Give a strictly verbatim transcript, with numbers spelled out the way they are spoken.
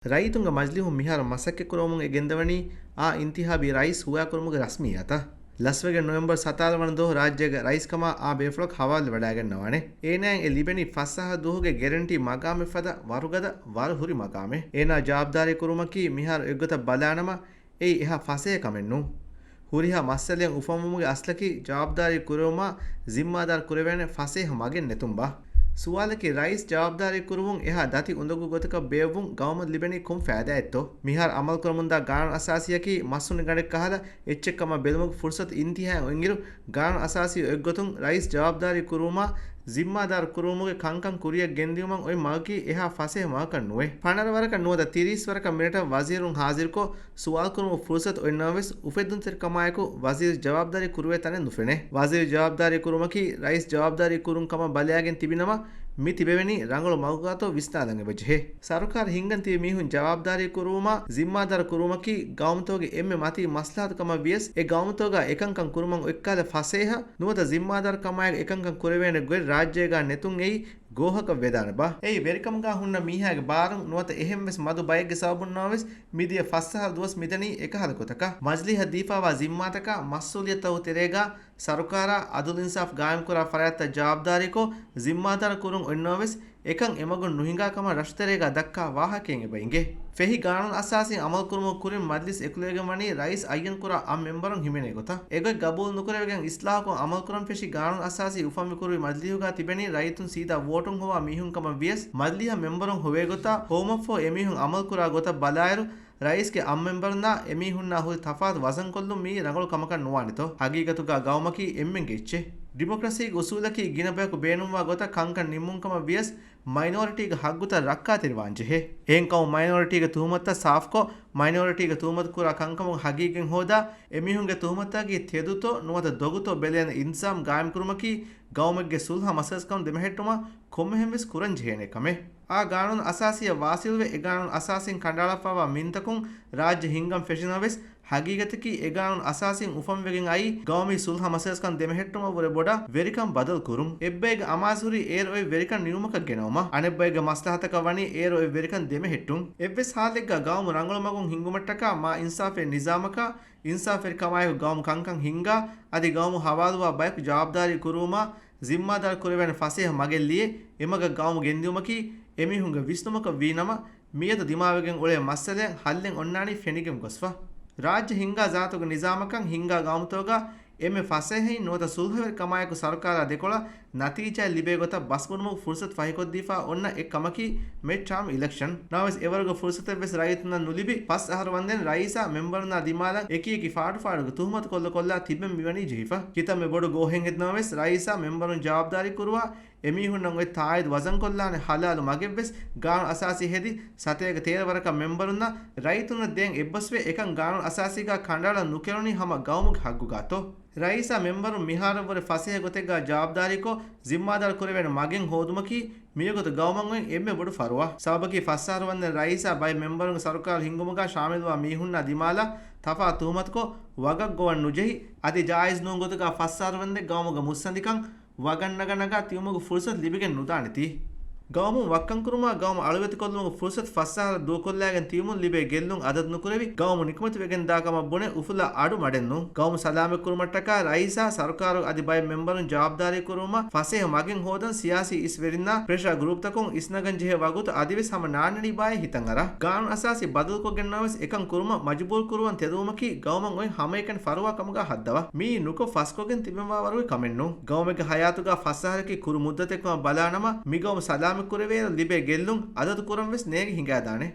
ރައްޔިތުންގެ މަޖިލީހުން މިހާރު މަސައްކަތްކުރަމުން ގެންދަވަނީ އާ އިންތިހާބީ ރައީސް ހުވާކުރުމުގެ ރަސްމިއްޔާތަށް. ލަސްވެގެން ނޮވެމްބަރު ސަތާރަ ވަނަ ދުވަހު ރާއްޖޭގެ ރައީސްކަމާ އާ ބޭފުޅަކު ހަވާލުވެވަޑައިގަންނަވާނެ. އޭނާއަށް އެ ލިބެނީ ފަސް އަހަރު ދުވަހުގެ ގެރެންޓީ މަގާމެއް ފަދަ ވަރުގަދަ ވަރު ހުރި މަގާމެއް. އޭނާ ޖަވާބުދާރީ ކުރުމަކީ މިހާރު އެއްގޮތަށް ބަލާނަމަ އެއީ އެހާ ފަސޭހަ ކަމެއް ނޫން. ހުރިހާ މައްސަލައެއް އުފަންވުމުގެ އަސްލަކީ ޖަވާބުދާރީ ކުރެވުމާ ޒިންމާދާރު ކުރެވޭނެ ފަސޭހަ މަގެއް ނެތުން ބާ. ސުވާލަކީ ރައީސް ޖަވާބުދާރީ ކުރުވުން އެހާ ދަތި އުނދަގޫ ގޮތަކަށް ބޭއްވުން ގައުމަށް ލިބެނީ ކޮން ފައިދާއެއްތޯ؟ މިހާރު އަމަލުކުރަމުންދާ ގާނޫނު އަސާސީއަކީ މަސްހުނި ގަނޑެއް ކަހަލަ އެއްޗެއް ކަމަށް ބެލުމުގެ ފުރުސަތު އިންތިހާއަށް އޮތްއިރު، ގާނޫނު އަސާސީ އޮތްގޮތުން ރައީސް ޖަވާބުދާރީ ކުރުވުމާ ޒިންމާދާރު ކުރުވުމުގެ ކަންކަން ކުރިއަށް ގެންދިއުމަށް އޮތް މަގަކީ އެހާ ފަސޭހަ މަގަކަށް ނުވޭ. ފަނަރަ ވަރަކަށް ނުވަތަ ތިރީސް ވަރަކަށް މިރަށަށް ވަޒީރުން ހާޒިރުކޮށް، ސުވާލުކުރުމުގެ ފުރުސަތު އޮތްނަމަވެސް، އުފެއްދުންތެރިކަމާއެކު ވަޒީރު ޖަވާބުދާރީ ކުރުވޭ ތަނެއް ނުފެނޭ. ވަޒީރު ޖަވާބުދާރީ ކުރުމަކީ ރައީސް ޖަވާބުދާރީ ކުރުން ކަމަށް ބަލައިގެން ތިބިނަމަ، މި ތިބެވެނީ ރަނގަޅު މަގުގާތޯ ވިސްނާލަން އެބަޖެހޭ. ސަރުކާރު ހިންގަން ތިބި މީހުން ޖަވާބުދާރީ ކުރުވުމާ ޒިންމާދާރު ކުރުވުމަކީ ގައުމުތަކުގެ އެންމެ މަތީ މަސްލަހަތު ކަމަށް ވިޔަސް، އެ ގައުމުތަކުގަ އެކަންކަން ކުރުމަށް އޮތްކަހަލަ ފަސޭހަ ނުވަތަ ޒިންމާދާރު ކަމާއެކު އެކަންކަން ކުރެވޭނެ ގޮތް ރާއްޖޭގަ ނެތުން އެއީ ގޯހަކަށް ވެދާނެ ބާ. އެއީ ވެރިކަމުގަ ހުންނަ މީހާގެ ބާރުން ނުވަތަ އެހެން ވެސް މަދު ބައެއްގެ ސަބަބުންނާވެސް މިދިޔަ ފަސް އަހަރު ދުވަސް މިދަނީ އެކަހަލަ ގޮތަކަށް. މަޖިލީހަށް ދީފާވާ ޒިންމާތަކާ މަސްއޫލިއްޔަތުތަކުގެ ތެރޭގަ ސަރުކާރާ އަދުލު އިންސާފް ގާއިމްކުރާ ފަރާތްތައް ޖަވާބުދާރީކޮށް، ޒިންމާދާރު ކުރުން އޮތްނަމަވެސް، އެކަން އެމަގުން ނުހިނގާ ކަމަށް ރަށުތެރޭގަ ދައްކާ ވާހަކައެއް އެބަ އިނގޭ. ފެށި ގާނޫނު އަސާސީން އަމަލުކުރުމުގެ ކުރިން މަޖިލިސް އެކުލެވިގެން ވަނީ ރައީސް އައްޔަންކުރާ އަށް މެމްބަރުން ހިމެނޭ ގޮތަށް. އެގޮތް ގަބޫލު ނުކުރެވިގެން އިސްލާހުކޮށް އަމަލުކުރަން ފެށި ގާނޫނު އަސާސީ އުފަންވި ކުރުވި މަޖިލީހުގަ ތިބެނީ ރައްޔިތުން ސީދާ ވޯޓުން ހޮވާ މީހުން ކަމަށް ވިޔަސް، މަޖިލީހަށް މެމްބަރުން ހޮވޭ ގޮތާ ހޮވުމަށްފަހު އެމީހުން އަމަލުކުރާ ގޮތަށް ބަލާއިރު، ރައީސްގެ އަށް މެމްބަރުންނާ އެމީހުންނާ ހުރި ތަފާތު ވަޒަންކޮށްލުން މިއީ ރަނގަޅު ކަމަކަށް ނުވާނެތޯ؟ ހަގީގަތުގަ ގައުމަކީ އެންމެންގެ އެއްޗެއް. ޑިމޮކްރަސީގެ އުސޫލަކީ ގިނަ ބަޔަކު ބޭނުންވާ ގޮތަށް ކަންކަން ނިންމުން ކަމަށް ވިޔަސް، މައިނޯރިޓީގެ ހައްގުތައް ރައްކާތެރިވާން ޖެހޭ. އެހެން ކަމުން މައިނޯރިޓީގެ ތުހުމަތުތައް ސާފުކޮށް، މައިނޯރިޓީގެ ތުހުމަތު ކުރާ ކަންކަމުގެ ހަގީގަތް ހޯދާ، އެމީހުންގެ ތުހުމަތުތަކަކީ ތެދުތޯ ނުވަތަ ދޮގުތޯ ބެލޭނެ އިންތިޒާމް ގާއިމްކުރުމަކީ ގައުމެއްގެ ސުލްހަ މަސައްކަތްކަން ދެމެހެއްޓުމަށް ކޮންމެހެން ވެސް ކުރަން ޖެހޭނެ ކަމެއް. އާ ގާނޫނު އަސާސީއަށް ވާސިލުވެ، އެ ގާނޫނު އަސާސީން ކަނޑައަޅާފައިވާ މިންތަކުން ރާއްޖެ ހިންގަން ފެށިނަމަވެސް، ހަގީގަތަކީ އެ ގާނޫނު އަސާސީން އުފަންވެގެން އައީ ގައުމީ ސުލްހަ މަސައްކަތް ދެމެހެއްޓުމަށްވުރެ ބޮޑަށް ވެރިކަން ބަދަލު ކުރުން. އެއްބައެއްގެ އަމާޒުހުރީ އޭރު އޮތް ވެރިކަން ނިމުމަކަށް ގެނައުމަށް. އަނެއްބައެއްގެ މަސްލަހަތަކަށް ވަނީ އޭރު އޮތް ވެރިކަން ދެމެހެއްޓުން. އެއްވެސް ހާލެއްގަ ގައުމު ރަނގަޅު މަގުން ހިންގުމަށްޓަކާ މާ އިންސާފީ ނިޒާމަކާ، އިންސާފުވެރިކަމާއެކު ގައުމު ކަންކަން ހިންގާ، އަދި ގައުމު ހަވާލުވާ ބަޔަކު ޖަވާބުދާރީ ކުރުވުމާ، ޒިންމާދާރު ކުރެވޭނެ ފަސޭހަ މަގެއް ލިޔެ، އެމަގަށް ގައުމު ގެންދިއުމަކީ އެމީހުންގެ ވިސްނުމަކަށް ވީނަމަ، މިއަދު ދިމާވެގެން އުޅޭ މައްސަލައަށް ހައްލެއް އޮންނާނީ ފެނިގެން ގޮސްފަ. ރާއްޖެ ހިންގާ ޒާތުގެ ނިޒާމަކަށް ހިންގާ ގައުމުތަކުގަ އެންމެ ފަސޭހައިން ނުވަތަ ސުލްހަވެރިކަމާއެކު ސަރުކާރާ ދެކޮޅަށް ނަތީޖާއެއް ލިބޭ ގޮތަށް ބަސްބުނުމުގެ ފުރުސަތު ފަހިކޮށްދީފަ އޮންނަ އެއް ކަމަކީ މިޑް ޓާމް އިލެކްޝަން. ނަމަވެސް، އެވަރުގެ ފުރުސަތެއްވެސް ރައްޔިތުންނަށް ނުލިބި، ފަސް އަހަރު ވަންދެން ރައީސާ މެމްބަރުންނާ ދިމާލަށް އެކި އެކި ފާޑުފާޑުގެ ތުހުމަތު ކޮށްލަ ކޮށްލާ ތިބެން މިވަނީ ޖެހިފަ. ކިތަންމެ ބޮޑު ގޯހެއް ހެދުނަމަވެސް، ރައީސާ މެމްބަރުން ޖަވާބުދާރީ ކުރުވާ އެމީހުންނަށް އޮތް ތާއީދު ވަޒަންކޮށްލާނެ ހަލާލު މަގެއްވެސް ގާނޫނު އަސާސީ ހެދި، ސަތޭކަ ތޭރަ ވަރަކަށް މެމްބަރުންނަށް ރައްޔިތުންނަށް ދޭން އެއްބަސްވޭ. އެކަން ގާނޫނު އަސާސީގަ ކަނޑައަޅަން ނުކެރުނީ ހަމަ ގައުމުގެ ހައްގުގާތޯ؟ ރައީސާ މެމްބަރުން މިހާރަށްވުރެ ފަސޭހަ ގޮތެއްގަ ޖަވާބުދާރީކޮށް، ޒިންމާދާރު ކުރެވޭނެ މަގެއް ހޯދުމަކީ މިވަގުތު ގައުމަށް އޮތް އެންމެ ބޮޑު ފަރުވާ. ސަބަބަކީ ފަސް އަހަރު ވަންދެން ރައީސާ ބައެއް މެމްބަރުންގެ ސަރުކާރު ހިންގުމުގަ ޝާމިލުވާ މީހުންނާ ދިމާލަށް ތަފާތު ތުހުމަތުކޮށް، ވަގަށް ގޮވަން ނުޖެހި، އަދި ޖާއިޒް ނޫން ގޮތުގަ ފަސް އަހަރު ވަންދެން ގައުމުގެ މުއްސަނދިކަން ވަގަށް ނަގަ ނަގާ ތިބުމުގެ ފުރުސަތު ލިބިގެން ނުދާނެތީ. ގައުމުން ވައްކަންކުރުމާ ގައުމު އަޅުވެތިކޮށްލުމުގެ ފުރުސަތު ފަސް އަހަރަށް ދޫކޮށްލައިގެން ތިބުމުން ލިބޭ ގެއްލުން އަދަދު ނުކުރެވި، ގައުމު ނިކުމެތިވެގެންދާ ކަމަށް ބުނެ އުފުލާ އަޑު މަޑެއް ނޫން. ގައުމު ސަލާމަތްކުރުމަށްޓަކާ ރައީސާ، ސަރުކާރު އަދި ބައެއް މެމްބަރުން ޖަވާބުދާރީ ކުރުވުމަށް ފަސޭހަ މަގެއް ހޯދަން ސިޔާސީ އިސްވެރިންނާ ޕްރެޝާ ގްރޫޕްތަކުން އިސްނަގަން ޖެހޭ ވަގުތު އަދިވެސް ހަމަ ނާންނަނީ ބާއޭ ހިތަށް އަރާ. ގާނޫނު އަސާސީ ބަދަލުކޮށްގެންނަމަވެސް އެކަން ކުރުމަށް މަޖުބޫރު ކުރުވަން ތެދުވުމަކީ ގައުމަށް އޮތް ހަމައެކަނި ފަރުވާ ކަމުގަ ހައްދަވާ. މިއީ ނުކޮށް ފަސްކޮށްގެން ތިބެންވާ ވަރުގެ ކަމެއް ނޫން. ގައުމެއްގެ ހަޔާތުގަ ފަސް އަހަރަކީ ކުރު މުއްދަތެއްކަމަށް ބަލާނަމަ، މި ގައުމު ސަލާމަތްކުރެވޭއިރު ލިބޭ ގެއްލުން އަދަދު ކުރަން ވެސް ނޭނގި ހިނގާދާނެ.